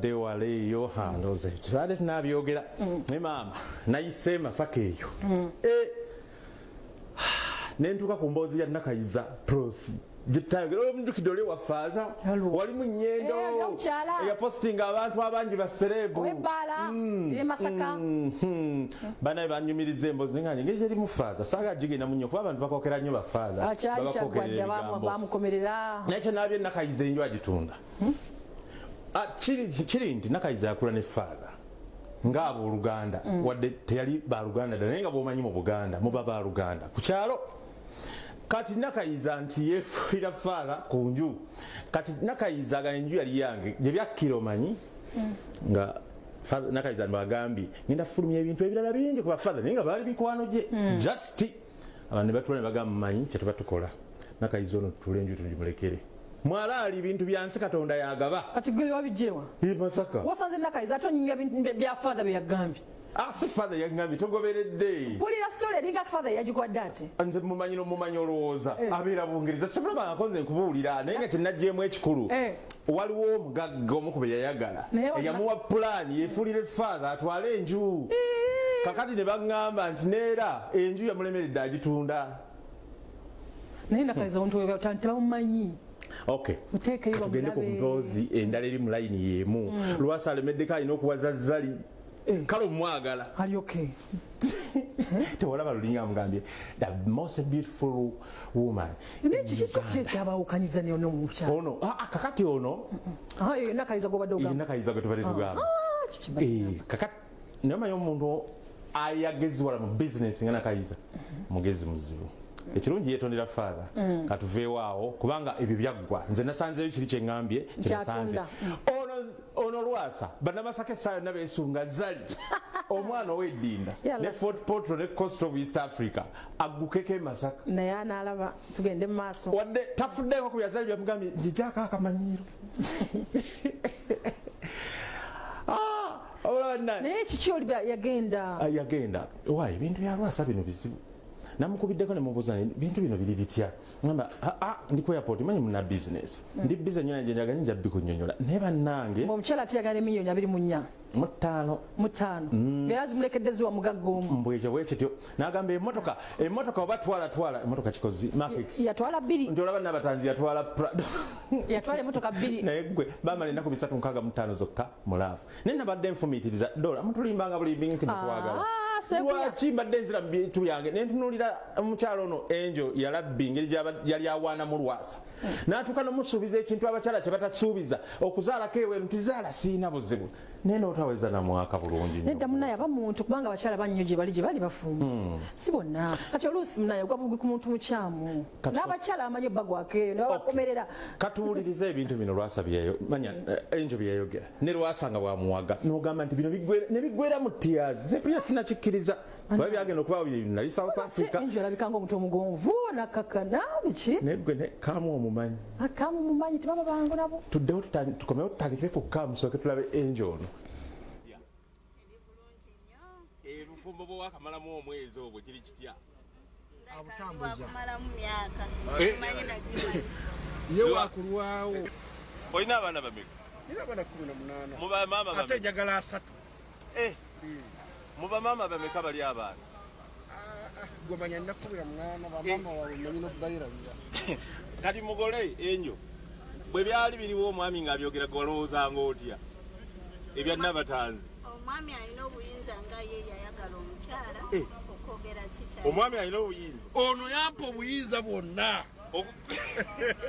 Tubadde wala eyo, ndowooza tubadde tunabyogera. Naye maama, nayise Masaka eyo. Nentuuka ku mboozi ya Nakayiza Prosi gyetutayogera. Omujjukidde oli ewa Faaza? Hello. Wali mu Nyendo. Eh, omukyala. Eyapositinga abantu abangi ba celeb. Ow'ebbaala, e Masaka. Banaye banyumiriza emboozi, naye nga engeri gyerimu Faaza saagala gigenda mu nnyo, kuba abantu bakokera nnyo bafaaza. Akyali Babakokerera kyagwadde ebigambo. Bamukomerera. Naye kyenabye, Nakayiza enju agitunda. Kiri nti Nakayiza yakula ne Faather ng'abooluganda, wadde teyali baluganda ddala, naye nga bwomanyi mu Buganda muba baluganda ku kyalo. Kati Nakayiza nti yefuulira Faather ku nju. Kati Nakayiza aga enju yali yange gye byakkira, omanyi nga Nakayiza bagambye ngenda fulumya ebintu ebirala bingi ku bafather, naye nga baali mikwano gye. Just abantu ne batula ne bagamba, "Manyi kyetuba tukola, Nakayiza ono tutule enju tugimulekere mwalaali, bintu byansi, Katonda yagaba." Kati gwe wabijjewa? E Masaka. Wasanze Nakayiza ate onyumya bintu bya Father bye yagambye? Ah, si Father yagambye, togoberedde. Mpulira story eringa Father yagikwadde ate. Nze mumanyi nomumanyi, olowooza abeera Bungereza, simulabangako. Nze nkubuulira, naye nga kyenajjeemu ekikulu, waliwo omugagga omu ku be yayagala eyamuwa pulaani yefuulire Father atwale enju. Kakati ne baŋŋamba nti neera enju yamulemeredde, agitunda. Naye Nakayiza omuntu tebamumanyi. Okay. Muteekeyo. Tugende ku bamulabe. mboozi endala eri mu layini y'emu. Lwasa alemeddeko, alina okuwaza Zali. Kale omwagala. Ali okay. Tewalaba lulinga amugambye the most beautiful woman? Naye kiki kituufu ki ekyabawukanyiza nomukyala? Ono, kakati ono. Nakayiza gwobadde ogamba. Nakayiza gwe tubadde tugamba. Ah, kiki? Kakati naye omanyi omuntu ayageziwala mu bizinesi nga Nakayiza mugezi muzibu. Ekirungi yetondera Father. Katuveewo awo kubanga ebyo byaggwa. Nze nasanzeeyo kiri kyeŋŋambye kyenasanze. Kyatunda. Ono Lwasa, Bannamasaka essaawa yonna beesunga Zali, omwana ow'eddinda ne Fort Portal ne Coast of East Africa aggukeko e Masaka. Naye anaalaba, tugende mu maaso. Wadde tafuddeko ku byazali byamugambye, njijako akamanyiiro. Ah, olaba Naye kiki oli yagenda? Ah, yagenda wa ebintu bya Lwasa bino bizibu. Namukubiddeko nemubuuza, "Bintu bino biri bitya?" Ngamba, "Ah, ndi ku airport, manyi muna business, ndi busy nnyo, naye njaga nja bikunyonyola." Naye bannange, Omukyala ate yagala emiliyoni 24. Mu ttaano. Mu ttaano, era zimulekedde ziwa mugagga omu. Mbwekyo bwekityo. Nagamba emotoka oba twala twala emotoka kikozi Mark X. Yatwala bbiri. Nti olaba Nabatanzi yatwala Prado. Yatwala emotoka bbiri. Naye gwe bamala ennaku 365 zokka mu love. Naye nabadde nfumiitiriza, dola mutulimbanga buli nti mutwagala. Ah, Sekuya. Lwaki mbadde nzira mu bintu byange nentunuulira omukyalo ono Enjo yalabbi, engeri yali awaanamu Lwasa, n'atuuka nomusuubiza ekintu abakyala kye batasuubiza, okuzaalako ebweru, nti zaala siina buzibu, naye n'otaweza na mwaka bulungi nnyo. Nedda munaye, aba muntu, kubanga abakyala bannyo gye bali bafumba, si bonna. Kati oluusi munaye ogwa bugwi ku muntu mukyamu. N'abakyala amanyi obbagwako eyo ne babakomerera. Katuwulirize ebintu bino Lwasa byeyo manya, Enjo byeyayogera ne Lwasa nga bwamuwaga, nogamba nti bino ne biggwera mu tears. Zepuya sinakikkiriza kuba byagenda okuba bino nali South Africa. Enjo alabika nga omuntu omugonvu nakakana biki. Naye gwe kamu omumanyi. Akamu mumanyi, tebaba bangu nabo. Tuddewo, tukomewo, tutandikire ku kamu, sooke tulabe Enjo ono. Eri bulungi nnyo. Ebufumbo bwewakamalamu omwezi ogwo kiri kitya? Abutambuza. Wakumalamu myaka. Simanyi nagimanyi. Ye wakulwawo. Olina abaana bameka? Nina abaana 18. Muba maama Ate bameka? njagala 30. Muba maama bameka bali abaana? Gwemanya nina 18, bamaama waabwe manyi nokubayirabira. Kati mugole enjo bwe byali biriwo, omwami ng'abyogera, gwalowoozanga otya ebya Nabatanzi? Omwami alina obuyinza nga ye yayagala omukyala okwogera kikya. Omwami alina obuyinza. Ono yampa obuyinza bwonna.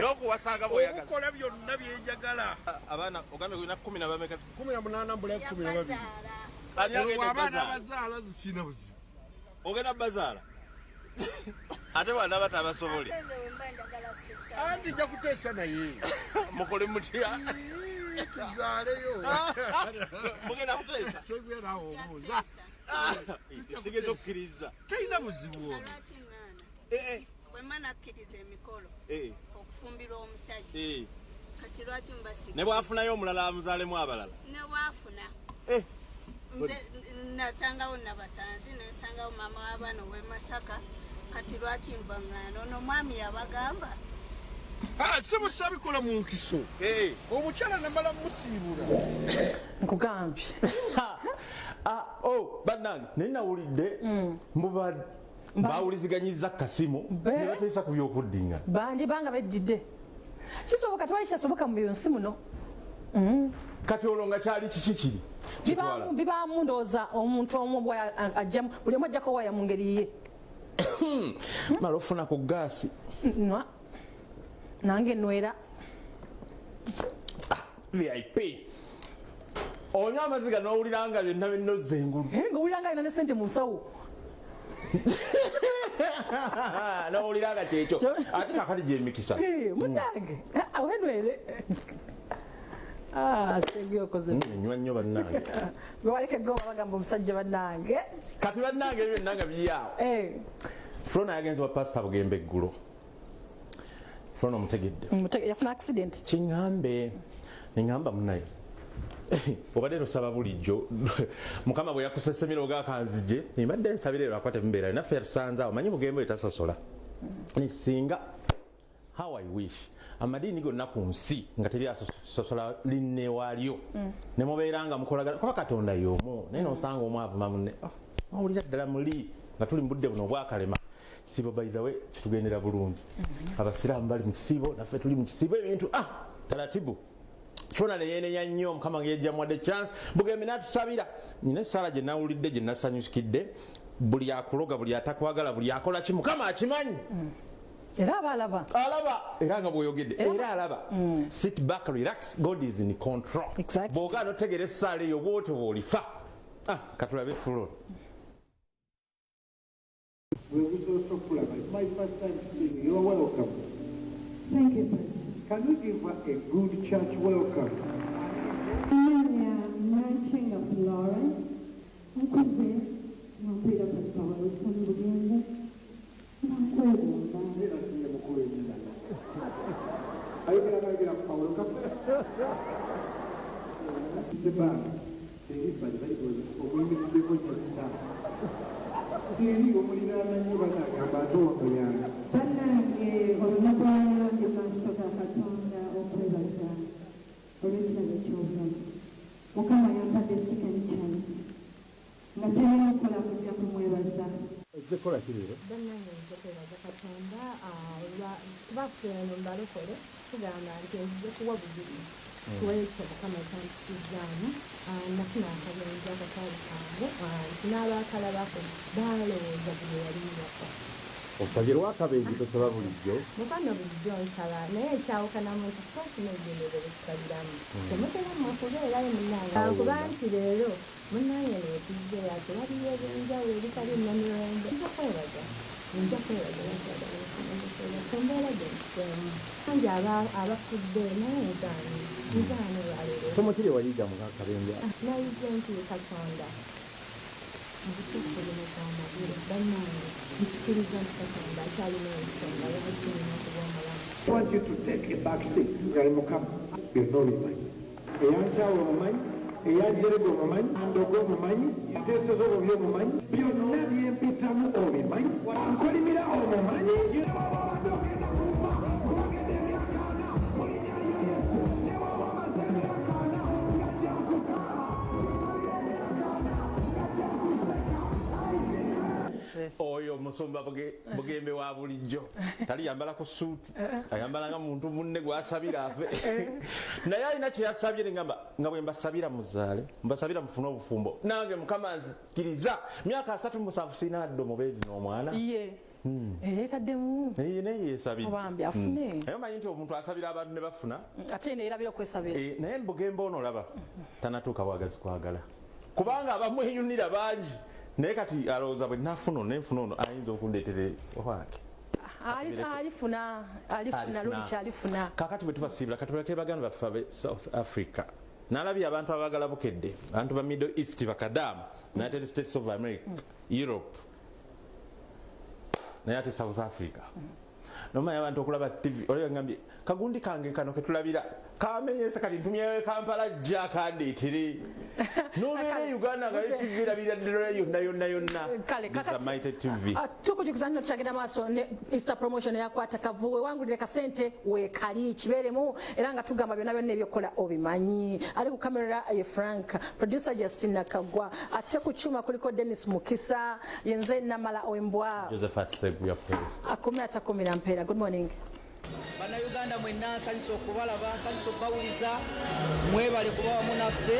N'okuwasanga bw'oyagala. Okukola byonna byenjagala. Abaana ogambye olina kumi na bameka? 18, mbula 12. Yabazaala. Ani agenda Abaana okubazaala? abazaala zisiina buzibu. Ogenda bazaala, ate bwana batabasobole? Ate nze bwe mba njagala susa. Anti nja kuteesa naye. Mukole mutya? Ii, tuzaaleyo. Mugenda kuteesa? Seguya naawe obuuza. Kitegeeza okukkiriza. Talina buzibu ono. Lwaki ŋŋaana? Bwe mba nakkiriza emikolo okufumbirwa omusajja, kati lwaki mbasiga? Ne bwafunayo omulala amuzaalemu abalala? Ne bwafuna. Nze nasangawo Nabatanzi, nensangawo maama w'abaana ow'e Masaka. Kati lwaki mbaŋŋaana? Ono omwami yabagamba. Sebo sabikola mu nkiso. Omukyala namala musiibula. Nkugambye. Bannange naye nawulidde mbu bawuliziganyiza kasimu ne bateesa ku by'okuddinga. Bangi banga beddidde. Kisoboka twali kyasoboka mu nsi muno. Kati olwo nga kyali kiki kiri? Bibaamu ndowooza omuntu omu ajjamu buli omu ajjako waya mu ngeri ye. Mala ofuna ku gaasi. Nwa. Nange nwera. VIP. Onywa amazzi gano n'owulira nga byonna binozza engulu. Ng'owulira nga alina ne ssente mu nsawo. N'owulira nga kyekyo. Ate kaakati gy'emikisa. Munnange, awenwere. Okoze. Nywa nnyo bannange. Bwewaleka eggoma bagamba omusajja bannange. Kati bannange ebyo byonna nga biri awo. Flona yagenze wa Pastor Bugembe eggulo. Flona omutegedde. Yafuna accident. Kiŋŋambe, neŋŋamba munnaye. Obadde tosaba bulijjo Mukama bwe yakusesemera ogakanzije mbadde nsabira ero akwate mbeera naffe yatusanze awo manyi Bugembe etasosola. Singa how I wish amadiini gonna ku nsi nga teri asosola linne waalyo ne mubeera nga mukolagana kuba Katonda y'omu naye n'osanga omwavuma munne owulira ddala muli nga tuli mu budde buno obwakalema. Kisiibo by the way kitugendera bulungi. Abasiraamu bali mu kisiibo naffe tuli mu kisiibo ebintu taratibu. Flona ne yeenenya nnyo Mukama nga yajja muwadde chance. Bugembe n'atusabira. Nina essaala gye nawulidde gye nasanyukidde buli akuloga buli atakwagala buli akola ki Mukama akimanyi. Era alaba. Alaba era nga bw'oyogedde era alaba. Sit back, relax, God is in control. Exactly. Bw'ogaana otegeera essaala eyo bw'otyo bw'olifa. Katulabe Flona. It's my first time seeing you. You're welcome. Thank you, President. Can we give her a good church welcome? Nanchinga Florence, nkuze nampulira Pastor Wilson Bugembe, nankwegomba. Ayogera Pawulo omuyimiriddeko kyonna. Eri omuliraana nnyo banagamba ate wamuyamba. Bannange olunaku lwaleero ndi maaso ga Katonda okwebaza olw'ekirabo ky'obulamu. Mukama yampadde second chance nga kyerina okukola kujja kumwebaza. Ozze kukola ki leero? Bannange nze kwebaza Katonda kuba ffe eno mu balokole tugamba nti nzije kuwa bujulizi kuwekyo Mukama kyampisizaamu. Nafuna akabenje akatali kangu nti n'abaakalabako baalowooza buli yali yafa. Osabirwa akabenje tosaba bulijjo? Mukama bulijjo nsaba naye ekyawukanamu nti twafuna ebigenezo bye tusabiramu. Temutera mmwe kubeerayo munnange kuba nti leero munnange neetujje yate waliyo ebyenjawulo ebitali Namirembe. Nja kwebaza ku mbeera gye ntuseemu. Bangi abafudde naye nzaani olwaleero. Ssomo ki lye wayiga mu kabenje? Nayize nti Katonda mu butuufu buno bw'amagulu bannange nzikiriza nti Katonda akyalina ensonga lwaki nina okuba omulamu. I want you to take a back seat. Ngali Mukama byonna obimanyi. Eyankyawa omumanyi, eyanjerega omumanyi, andoga omumanyi, nteeseza obubi omumanyi, byonna byempitamu obimanyi, ankolimira omumanyi. Oyo musumba Bugembe wa bulijjo tali yambala ku suuti ayambala nga muntu munne gw'asabira afe naye alina kye yasabye ngamba nga bwe mbasabira muzaale mbasabira mufune obufumbo nange Mukama nkkiriza myaka 37 sirina adde omubeezi n'omwana. Ye yeetaddemu. Naye yeesabidde. Obambi afune. Naye omanyi nti omuntu asabira abantu ne bafuna ate neerabira okwesabira. Naye Bugembe ono olaba tanatuuka bwagazi kwagala kubanga abamweyunira bangi naye kati alowooza bwe nafuna ono nenfuna ono ayinza okundeetera owange. Alifuna luli kyalifuna. Kaakati bwe tubasiibula katuleke baganda baffe abe South Africa. Nalabye abantu abaagala bukedde abantu ba Middle East bakadaamu United States of America, Europe naye ate South Africa. Nomanyi abantu okulaba TV olaba ngambye kagundi kange kano ketulabira Kamenyese kati ntumyeyo Kampala jja akandeetere. Nobeera e Uganda nga TV erabirira ddala yonna yonna yonna. Kale, This is Mighty TV. Tukujukiza nno tukyagenda maaso ne Easter promotion eyakwata kavuwe, wangulire kasente weekali kibeeremu, era nga tugamba byonna byonna ebyokukola obimanyi. Ali ku kamera ye Frank, producer Justin Nakagwa, ate ku kyuma kuliko Dennis Mukisa, yenze Namala Owembwa. Josephat Seguya Praise. Akumi atakumira mpeera. Good morning. Bannayuganda mwenna, nsanyusa okubalaba, nsanyusa okubawuliza. Mwebale kuba wamu naffe.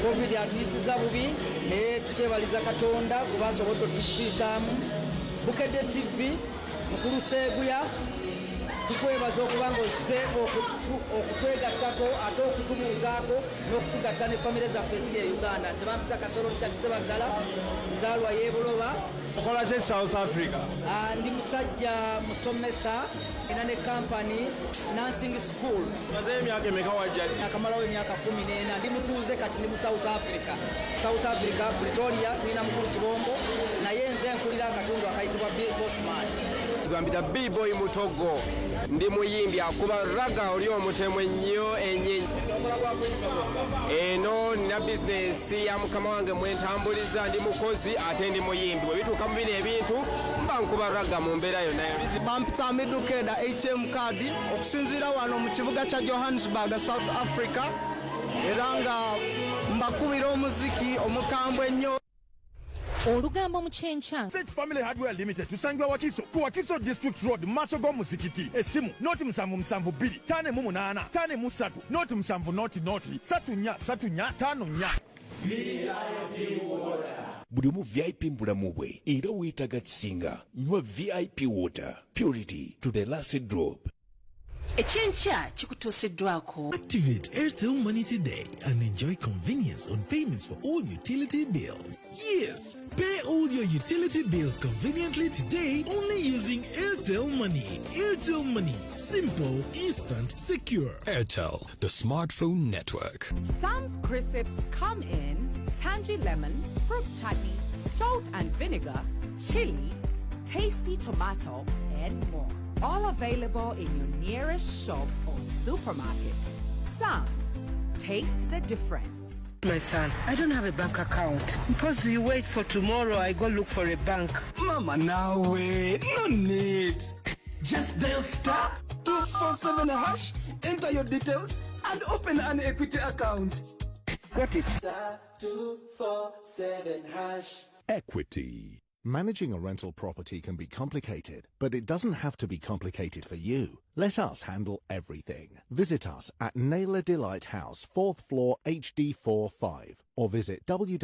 COVID atuyisiza bubi, naye tukyebaliza Katonda kuba asobodde otukitiisaamu. Bukedde TV, mukulu Seeguya, tukwebaza okuba nga ozze okutwegattako ate okutubuuzaako n'okutugatta ne famire zaffe eziri e Uganda. Nze bampita Kasolo Richard Sebaggala, nzaalwa y'ebuloba. Okola ki South Africa? Ah, ndi musajja musomesa, ina ne kampani nursing school. Omazeyo emyaka emeka wajja? Nakamalawo emyaka 14. Ndi mutuuze kati, ndi mu South Africa, South Africa, Pretoria. Tulina mukulu Kibombo, naye nze nkulira akatundu akayitibwa Bosman. Bampita B-boy Mutogo, ndi muyimbi akuba ragga oli omutemu ennyo enye. Eno nina bizinesi ya mukama wange mwentambuliza, ndi mukozi ate ndi muyimbi. Bwe bituuka mu bino ebintu mba nkuba ragga mu mbeera yonna. Bampita Midukeda ATM card, okusinziira wano mu kibuga kya Johannesburg, South Africa, era nga mbakubira omuziki omukambwe ennyo. Olugambo mu kyenkya. Set Family Hardware Limited tusangibwa Wakiso ku Wakiso District Road mu maaso g'omuzikiti. Essimu 072 58 53 07 00 34 34 54. Buli omu VIP mu bulamu bwe, era weetaaga kisinga. Nywa VIP water, purity to the last drop. Ekyenkya kikutuusiddwako Activate Airtel Money today and enjoy convenience on payments for all utility bills. Yes, pay all your utility bills conveniently today only using Airtel Money. Airtel Money, simple, instant, secure. Airtel, the smartphone network. Sam's crisps come in tangy lemon, fruit chutney, salt and vinegar, chili, tasty tomato, and more. All available in your nearest shop or supermarket. Sam's, taste the difference. My son, I don't have a bank account. Because you wait for tomorrow, I go look for a bank. Mama, now wait, no need. Just dial *247#, enter your details, and open an Equity account. Got it. *247#. Equity. Managing a rental property can be complicated, but it doesn't have to be complicated for you. Let us handle everything. Visit us at Naylor Delight House, 4th floor, HD45, or visit www.